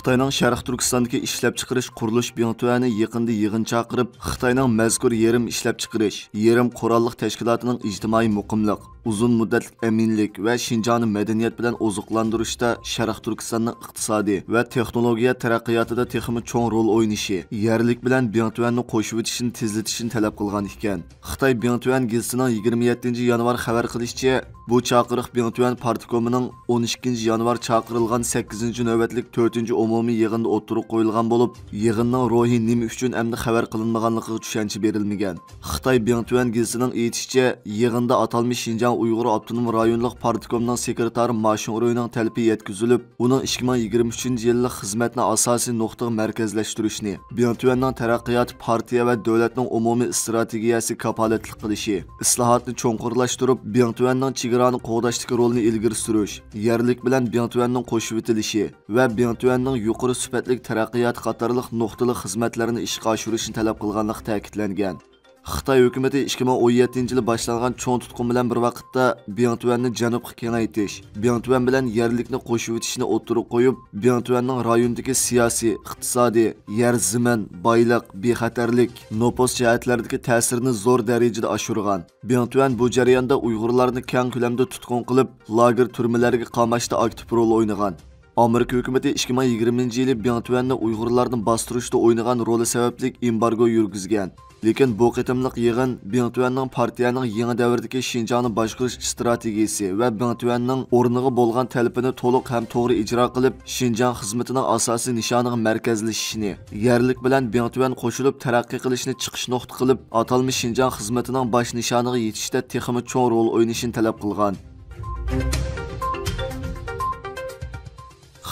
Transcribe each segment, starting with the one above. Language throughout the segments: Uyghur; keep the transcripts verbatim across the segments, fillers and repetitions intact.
خىتاينىڭ شەرقىي تۈركىستاندىكى ئىشلەپچىقىرىش قۇرۇلۇش بىڭتۈەنى يېقىندا يىغىن چاقىرىپ، خىتاينىڭ مەزكۇر يېرىم ئىشلەپچىقىرىش، يېرىم قوراللىق تەشكىلاتىنىڭ ئىجتىمائىي مۇقىملىق، ئۇزۇن مۇددەتلىك ئەمىنلىك ۋە شىنجاڭنى مەدەنىيەت بىلەن ئوزۇقلاندۇرۇشتا شەرقىي تۈركىستاننىڭ ئىقتىسادىي ۋە تېخنولوگىيە تەرەققىياتىدا تېخىمۇ چوڭ رول ئوينىشى، يەرلىك بىلەن بىڭتۈەننى قوشۇۋېتىشنى تېزلىتىشنى تەلەپ قىلغان ئىكەن. خىتاي بىڭتۈەن گېزىتىنىڭ يىگىرمە يەتتىنچى يانۋار خەۋەر قىلىشىچە، بۇ چاقىرىق بىڭتۈەن پارتكومىنىڭ ئون ئىككىنچى يانۋار چاقىرىلغان سەككىزىنچى نۆۋەتلىك تۆتىنچى ئومۇمىي يىغىندا ئوتتۇرىغا قويۇلغان بولۇپ، يىغىننىڭ روھى نېمە ئۈچۈن ئەمدى خەۋەر قىلىنمىغانلىقىغا چۈشەنچە بېرىلمىگەن. خىتاي بىڭتۈەن گېزىتىنىڭ ئېيتىشىچە، يىغىندا ئاتالمىش شىنجاڭ ئۇيغۇر ئاپتونوم رايونلۇق پارتكومنىڭ سېكرېتارى ما شۇڭرۇينىڭ تەلىپى يەتكۈزۈلۈپ، ئۇنىڭ ئىككى مىڭ يىگىرمە ئۈچىنچى يىللىق خىزمەتنى ئاساسىي نۇقتىغا مەركەزلەشتۈرۈشنى، بىڭتۈەننىڭ تەرەققىياتى پارتىيە ۋە دۆلەتنىڭ ئومۇمىي ئىستراتېگىيەسىگە كاپالەتلىك قىلىشى، ئىسلاھاتنى چوڭقۇرلاشتۇرۇپ، بىڭتۈەننىڭ چېگرانى قوغداشتىكى رولىنى ئىلگىرى سۈرۈش، يەرلىك بىلەن بىڭتۈەننىڭ قوشۇۋېتىلىشى ۋە بىڭتۈەننىڭ يۇقىرى سۈپەتلىك تەرەققىياتى قاتارلىق نۇقتىلىق خىزمەتلەرنى ئىشقا ئاشۇرۇشنى تەلەپ قىلغانلىقى تەكىتلەنگەن. خىتاي ھۆكۈمىتى ئىككى مىڭ ئون يەتتىنچى يىلى باشلانغان چوڭ تۇتقۇن بىلەن بىر ۋاقىتتا بىڭتۈەننى جەنۇبقا كېڭەيتىش، بىڭتۈەن بىلەن يەرلىكنى قوشۇۋېتىشنى ئوتتۇرىغا قويۇپ، بىڭتۈەندىڭ رايوندىكى سىياسىي، ئىقتىسادىي، يەر زېمىن، بايلىق، بىخەتەرلىك، نوپۇس جەھەتلەردىكى تەسىرىنى زور دەرىجىدە ئاشۇرغان. بىڭتۈەن بۇ جەرياندا ئۇيغۇرلارنى كەڭ كۆلەمدە تۇتقۇن قىلىپ، لاگېر تۈرمىلەرگە قاماشتا ئاكتىپ رول ئوينىغان. ئامېرىكا ھۆكۈمىتى ئىككى مىڭ يىگىرمىنچى يىلى بىڭتۈەننى ئۇيغۇرلارنى باستۇرۇشتا ئوينىغان رولى سەۋەبلىك ئېمبارگو يۈرگۈزگەن. لېكىن بۇ قېتىملىق يىغىن بىڭتۈەننىڭ پارتىيەنىڭ يېڭى دەۋردىكى شىنجاڭنى باشقۇرۇش ئىستراتېگىيىسى ۋە بىڭتۈەننىڭ ئورنىغا بولغان تەلىپىنى تولۇق ھەم توغرا ئىجرا قىلىپ، شىنجاڭ خىزمىتىنىڭ ئاساسىي نىشانىغا مەركەزلىشىشىنى، يەرلىك بىلەن بىڭتۈەن قوشۇلۇپ تەرەققىي قىلىشنى چىقىش نۇقتا قىلىپ، ئاتالمىش شىنجاڭ خىزمىتىنىڭ باش نىشانىغا يېتىشتە تېخىمۇ چوڭ رول ئوينىشىنى تەلەپ قىلغان.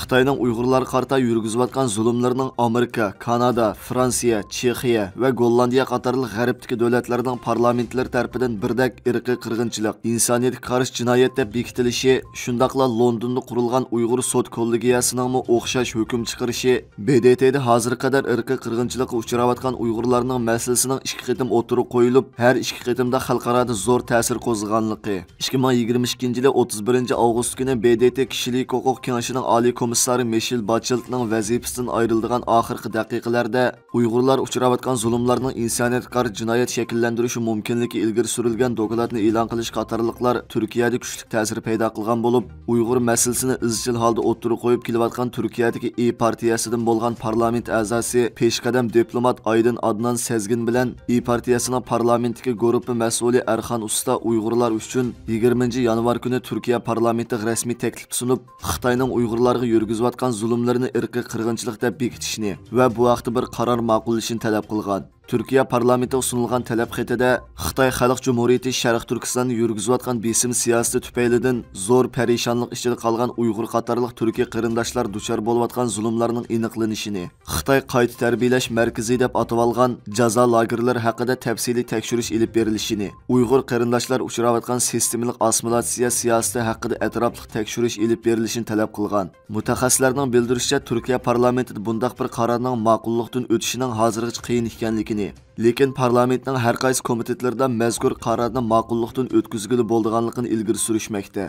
خىتاينىڭ ئۇيغۇرلارغا قارىتا يۈرگۈزۈۋاتقان زۇلۇملىرىنىڭ ئامېرىكا، كانادا، فرانسىيە، چېخىيە ۋە گوللاندىيە قاتارلىق غەربتىكى دۆلەتلەرنىڭ پارلامېنتلىرى تەرىپىدىن بىردەك ئىرقىي قىرغىنچىلىق، ئىنسانىيەتكە قارشى جىنايەت دەپ بېكىتىلىشى، شۇنداقلا لوندوندا قۇرۇلغان ئۇيغۇر سوت كوللېگىيەسىنىڭمۇ ئوخشاش ھۆكۈم چىقىرىشى، ب د ت دا ھازىرغا قەدەر ئىرقىي قىرغىنچىلىققا ئۇچراۋاتقان ئۇيغۇرلارنىڭ مەسىلىسىنىڭ ئىككى قېتىم ئوتتۇرىغا قويۇلۇپ، ھەر ئىككى قېتىمدا خەلقئارادا زور تەسىر قوزغىغانلىقى، ئىككى مىڭ يىگىرمە ئىككىنچى يىلى ئوتتۇز بىرىنچى ئاۋغۇست كۈنى ب د ت كىشىلىك ھوقۇق كېڭىشىنىڭ ئالىي كومىسسارى مىشېل باچېلتنىڭ ۋەزىپىسىدىن ئايرىلىدىغان ئاخىرقى دەقىقىلەردە ئۇيغۇرلار ئۇچراۋاتقان زۇلۇملارنىڭ ئىنسانىيەتكە قارشى جىنايەت شەكىللەندۈرۈشى مۇمكىنلىكى ئىلگىرى سۈرۈلگەن دوكلاتنى ئېلان قىلىش قاتارلىقلار تۈركىيەدە كۈچلۈك تەسىر پەيدا قىلغان بولۇپ، ئۇيغۇر مەسىلىسىنى ئىزچىل ھالدا ئوتتۇرىغا قويۇپ كېلىۋاتقان تۈركىيەدىكى ئىيى پارتىيەسىدىن بولغان پارلامېنت ئەزاسى، پېشقەدەم دىپلومات ئايدىن ئادنان سەزگىن بىلەن ئىيى پارتىيەسىنىڭ پارلامېنتتىكى گۇرۇپپا مەسئۇلى ئەرخان ئۇستا ئۇيغۇرلار ئۈچۈن يىگىرمىنچى يانۋار كۈنى تۈركىيە پارلامېنتىغا رەسمىي تەكلىپ سۇنۇپ، خىتاينىڭ ئۇيغۇرلارغا يۈرگۈزۈۋاتقان زۇلۇملىرىنى ئىرقىي قىرغىنچىلىق دەپ بېكىتىشنى ۋە بۇ ھەقتە بىر قارار ماقۇللىشىنى تەلەپ قىلغان. تۈركىيە پارلامېنتىغا سۇنۇلغان تەلەپ خېتىدە، خىتاي خەلق جۇمھۇرىيىتى شەرقىي تۈركىستاندا يۈرگۈزۈۋاتقان بېسىم سىياسىتى تۈپەيلىدىن زور پەرىشانلىق ئىچىدە قالغان ئۇيغۇر قاتارلىق تۈركىي قېرىنداشلار دۇچار بولۇۋاتقان زۇلۇملارنىڭ ئېنىقلىنىشىنى، خىتاي قايتا تەربىيەلەش مەركىزى دەپ ئاتىۋالغان جازا لاگېرلىرى ھەققىدە تەپسىلىي تەكشۈرۈش ئېلىپ بېرىلىشىنى، ئۇيغۇر قېرىنداشلار ئۇچراۋاتقان سىستېمىلىق ئاسسىمىلياتسىيە سىياسىتى ھەققىدە ئەتراپلىق تەكشۈرۈش ئېلىپ بېرىلىشىنى تەلەپ قىلغان. مۇتەخەسسىسلەرنىڭ بىلدۈرۈشىچە، تۈركىيە پارلامېنتىدا بۇنداق بىر قارارنىڭ ماقۇللۇقتىن ئۆتۈشىنىڭ ھازىرغىچە قىيىن ئىكەنلىكىنى، لېكىن پارلامېنتنىڭ ھەر قايسى كومىتېتلىرىدا مەزكۇر قارارنى ماقۇللۇقتىن ئۆتكۈزگىلى بولىدىغانلىقىنى ئىلگىرى سۈرۈشمەكتە.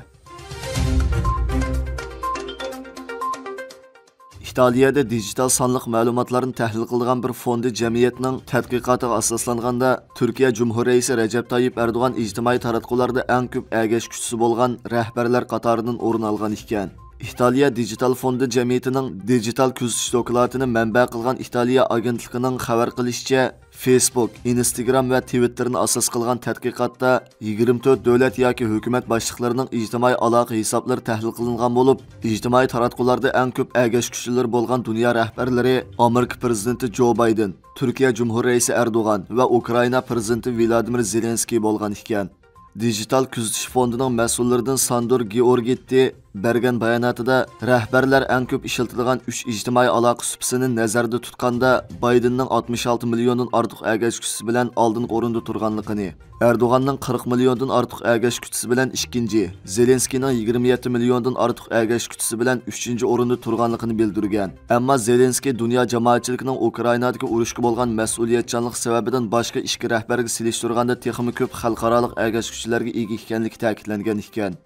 ئىتالىيەدە دىجىتال سانلىق مەلۇماتلارنى تەھلىل قىلىدىغان بىر فوندى جەمئىيەتنىڭ تەتقىقاتىغا ئاساسلانغاندا، تۈركىيە جۇمھۇر رەئىسى رەجەپ تايىپ ئەردوغان ئىجتىمائىي تاراتقۇلاردا ئەڭ كۆپ ئەگەشكۈچىسى بولغان رەھبەرلەر قاتارىدىن ئورۇن ئالغان ئىكەن. ئىتالىيە دىجىتال فوندى جەمئىيىتىنىڭ دىجىتال كۆزىتىش دوكلاتىنى مەنبە قىلغان ئىتالىيە ئاگېنتلىقىنىڭ خەۋەر قىلىشىچە، فېيسبۇك، ئىنستاگرام ۋە تىۋىتتېرنى ئاساس قىلغان تەتقىقاتتا يىگىرمە تۆت دۆلەت ياكى ھۆكۈمەت باشلىقلىرىنىڭ ئىجتىمائىي ئالاقە ھېسابلىرى تەھلىل قىلىنغان بولۇپ، ئىجتىمائىي تاراتقۇلاردا ئەڭ كۆپ ئەگەشكۈچىلىرى بولغان دۇنيا رەھبەرلىرى ئامېرىكا پىرېزىدېنتى جو بايدېن، تۈركىيە جۇمھۇر رەئىسى ئەردوغان ۋە ئۇكرائىنا پىرېزىدېنتى ۋىلادىمىر زېلېنسكىي بولغان ئىكەن. دىجىتال كۆزىتىش فوندىنىڭ مەسئۇللىرىدىن ساندور گېئورگېتتى بەرگەن باياناتىدا، رەھبەرلەر ئەڭ كۆپ ئىشلىتىدىغان ئۈچ ئىجتىمائىي ئالاقە سۇپىسىنى نەزەردە تۇتقاندا، بايدېننىڭ ئاتمىش ئالتە مىليوندىن ئارتۇق ئەگەشكۈچىسى بىلەن ئالدىنقى ئورۇندا تۇرغانلىقىنى، ئەردوغاننىڭ قىرىق مىليوندىن ئارتۇق ئەگەشكۈچىسى بىلەن ئىككىنچى، زېلېنسكىينىڭ يىگىرمە يەتتە مىليوندىن ئارتۇق ئەگەشكۈچىسى بىلەن ئۈچىنچى ئورۇندا تۇرغانلىقىنى بىلدۈرگەن. ئەمما زېلېنسكىي دۇنيا جامائەتچىلىكىنىڭ ئۇكرائىنادىكى ئۇرۇشقا بولغان مەسئۇلىيەتچانلىقى سەۋەبىدىن باشقا ئىككى رەھبەرگە سېلىشتۇرغاندا تېخىمۇ كۆپ خەلقئارالىق ئەگەشكۈچىلەرگە ئىگە ئىكەنلىكى تەكىتلەنگەن ئىكەن.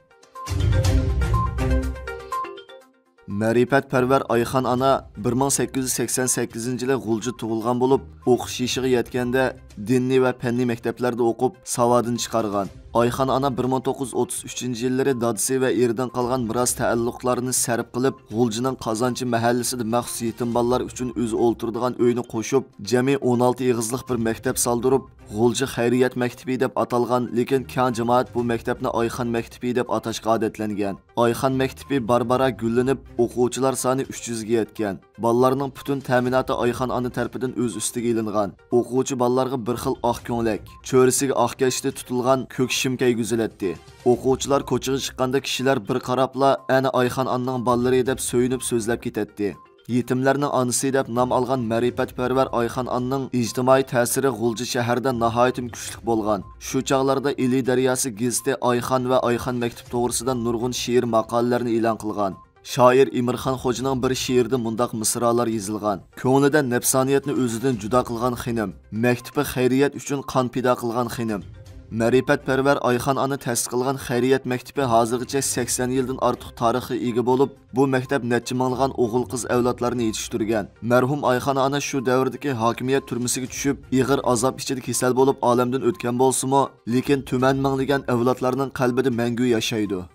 مەرىپەتپەرۋەر ئايخان ئانا بىر مىڭ سەككىز يۈز سەكسەن سەككىزىنچى يىلى غۇلجىدا تۇغۇلغان بولۇپ، ئوقۇش يېشىغا يەتكەندە دىنىي ۋە پەننىي مەكتەپلەردە ئوقۇپ، ساۋادىنى چىقارغان. ئايخان ئانا بىر مىڭ توققۇز يۈز ئوتتۇز ئۈچىنچى يىللىرى دادىسى ۋە ئېرىدىن قالغان مىراس تەئەللۇقلارنى سەرپ قىلىپ، غۇلجىنىڭ قازانچى مەھەللىسىدە مەخسۇس يېتىم بالىلار ئۈچۈن ئۆزى ئولتۇرىدىغان ئۆينى قوشۇپ، جەمئىي ئون ئالتە ئېغىزلىق بىر مەكتەپ سالدۇرۇپ، غۇلجا خەيرىيەت مەكتىپى دەپ ئاتالغان، لېكىن كەڭ جامائەت بۇ مەكتەپنى ئايخان مەكتىپى دەپ ئاتاشقا ئادەتلەنگەن. ئايخان مەكتىپى بارا-بارا گۈللىنىپ، ئوقۇغۇچىلار سانى ئۈچ يۈزگە يەتكەن. بالىلارنىڭ پۈتۈن تەمىناتى ئايخان ئانا تەرىپىدىن ئۆز ئۈستىگە ئېلىنغان. ئوقۇغۇچى بالىلارغا بىر خىل ئاق كۆڭلەك، چۆرىسىگە ئاق كەشتە تۇتۇلغان كۆك شىم كىيگۈزۈلەتتى. ئوقۇغۇچىلار كوچىغا چىققاندا كىشىلەر بىر قاراپلا، «ئەنە ئايخان ئانىنىڭ بالىلىرى» دەپ سۆيۈنۈپ سۆزلەپ كېتەتتى. يېتىملەرنىڭ ئانىسى دەپ نام ئالغان مەرىپەتپەرۋەر ئايخان ئانىنىڭ ئىجتىمائىي تەسىرى غۇلجا شەھىرىدە ناھايىتىمۇ كۈچلۈك بولغان. شۇ چاغلاردا ئىلى دەرياسى گېزىتى ئايخان ۋە ئايخان مەكتىپ توغرىسىدا نۇرغۇن شېئىر ماقالىلەرنى ئېلان قىلغان. شائىر ئىمىرخان خوجىنىڭ بىر شېئىرىدا مۇنداق مىسرالار يېزىلغان: «كۆڭلىدە نەپسانىيەتنى ئۆزىدىن جۇدا قىلغان خېنىم، مەكتىپى خەيرىيەت ئۈچۈن قان پىدا قىلغان خېنىم.» مەرىپەتپەرۋەر ئايخان ئانا تەسىس قىلغان خەيرىيەت مەكتىپى ھازىرغىچە سەكسەن يىلدىن ئارتۇق تارىخقا ئىگە بولۇپ، بۇ مەكتەپ نەچچە مىڭلىغان ئوغۇل-قىز ئەۋلادلارنى يېتىشتۈرگەن. مەرھۇم ئايخان ئانا شۇ دەۋردىكى ھاكىمىيەت تۈرمىسىگە چۈشۈپ، ئېغىر ئازاب ئىچىدە كېسەل بولۇپ ئالەمدىن ئۆتكەن بولسىمۇ، لېكىن تۈمەن مىڭلىگەن ئەۋلادلارنىڭ قەلبىدە مەڭگۈ ياشايدۇ.